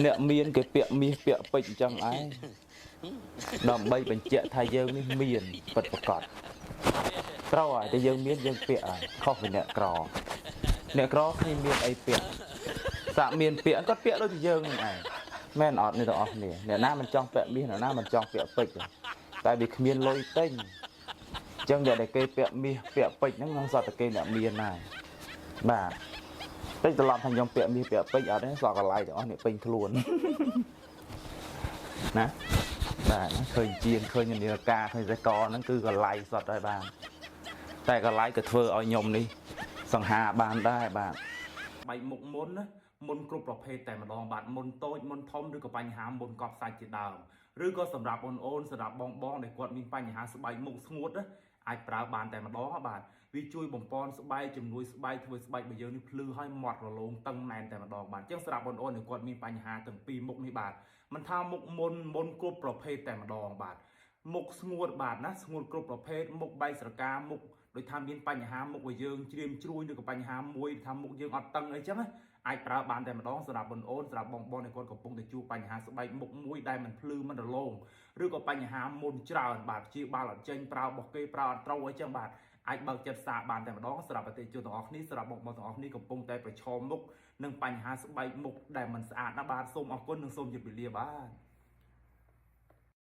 អ្នកមានគេពាក់មាសពាក់ពេជ្រអញ្ចឹងឯងដើម្បីបញ្ជាក់ថាយើងនេះមានពិតប្រាកដត្រូវហើយតែយើងមានយើងពាក់ហើយខុសពីអ្នកក្រអ្នកក្រគ្មានមានអីពាក់សាក់មានពាក់គាត់ពាក់ដូចជាយើងនឹងឯងមែនអត់នេះទាំងអស់គ្នាអ្នកណាមិនចង់ពាក់មាសអ្នកណាមិនចង់ពាក់ពេជ្រតែវាគ្មានលុយទិញអញ្ចឹងអ្នកដែលគេពាក់មាសពាក់ពេជ្រហ្នឹងនឹងសត្វតែគេអ្នកមានហើយបាទតិចត្រឡប់ថាខ្ញុំពាក់មាសពាក់ពេជ្រអត់ទេសក់កន្លៃទាំងអស់នេះពេញខ្លួនណាបាទណាឃើញជាងឃើញនាឡិកាឃើញសកហ្នឹងគឺកន្លៃសត្វហើយបាទតែកន្លៃក៏ធ្វើឲ្យខ្ញុំនេះសង្ហាបានដែរបាទបែកមុខមុនណាមុនគ្រប់ប្រភេទតែម្ដងបាទមុនតូចមុនធំឬក៏បញ្ហាមុនកប់សាច់ជាដើមឬក៏សម្រាប់អូនៗសម្រាប់បងបងដែលគាត់មានបញ្ហាស្បែកមុខស្ងួតណាអាចប្រើបានតែម្ដងបាទវាជួយបំពន់ស្បែកជំនួយស្បែកធ្វើស្បែករបស់យើងនេះភ្លឺហើយម៉ត់រលោងតឹងណែនតែម្ដងបាទអញ្ចឹងសម្រាប់បងអូនដែលគាត់មានបញ្ហាទាំងពីរមុខនេះបាទមិនថាមុខមុនមុនគ្រប់ប្រភេទតែម្ដងបាទមុខស្ងួតបាទណាស្ងួតគ្រប់ប្រភេទមុខបែកស្រកាមុខដូចថាមានបញ្ហាមុខរបស់យើងជ្រៀមជ្រួញឬក៏បញ្ហាមួយថាមុខយើងអត់តឹងអីចឹងណាអាចប្រើបានតែម្ដងសម្រាប់បងអូនសម្រាប់បងបងដែលគាត់កំពុងតែជួបបញ្ហាស្បែកមុខមួយដែលមិនភ្លឺមិនរលោងឬក៏បញ្ហាមុនច្រើនបាទព្យាបាលអត់ចេញប្រើរបស់គេប្រើអត់ត្រូវអីចឹងបាទអាចបើកចិត្តសារបានតែម្ដងសម្រាប់ប្រទេសជនទាំងអស់គ្នាសម្រាប់បងបងទាំងអស់គ្នាកំពុងតែប្រឈមមុខនឹងបញ្ហាស្បែកមុខដែលមិនស្អាតណាបាទសូមអរគុណនិងសូមជម្រាបលាបាទ។